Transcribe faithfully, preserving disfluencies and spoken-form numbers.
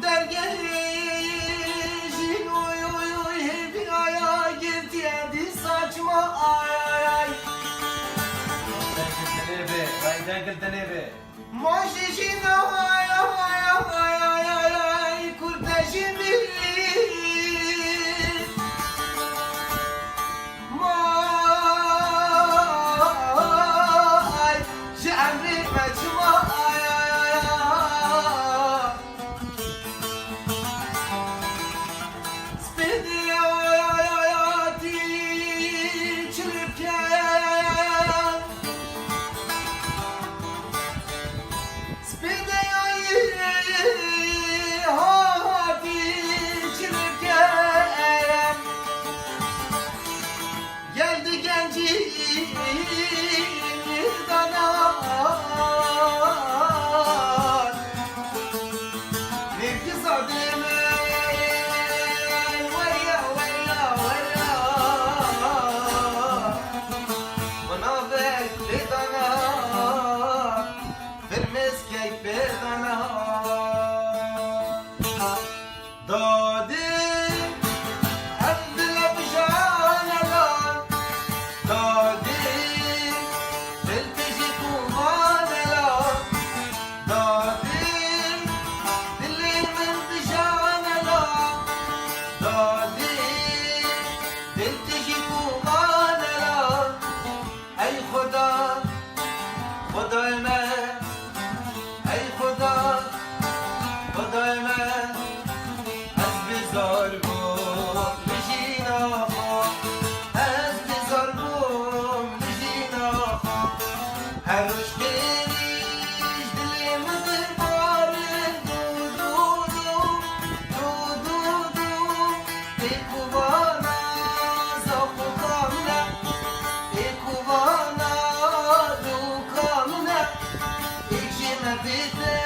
Dergehê jîn oy oy oy hêvî aya girtiye dîsa çima ay ay ay. Raydan gildinê be, raydan gildinê be. Ma ji jîn ay ay ay ay ay ay ay kurdejî mirî. Ma ay ji emrê me çima ay ay ay ay. Spêdê hayatî çilke. Spêdê hayatî çilke. Geldi gencî dana. Nêrgiza dilê min, weya, weya, weya. Bana ver lê dana. Firmêskek pê dana. Dadê, ev dile bijane la. Dadê, dil tijî tu mane la. Dadê, dilê min bijane la. Dadê, dil tijî tu mane la. Ey Xuda, Xudayê me, ey Xuda, Xudayê me, ez bizar bûm li jîna xwe, ez bizar bûm li jîna xwe. Her roj qêrîş dilê min dibarin, dû, dû, dû, dû, dû, dû. Ê ku vana zaxoka min e, ê ku vana dûka min e, êk jê me bête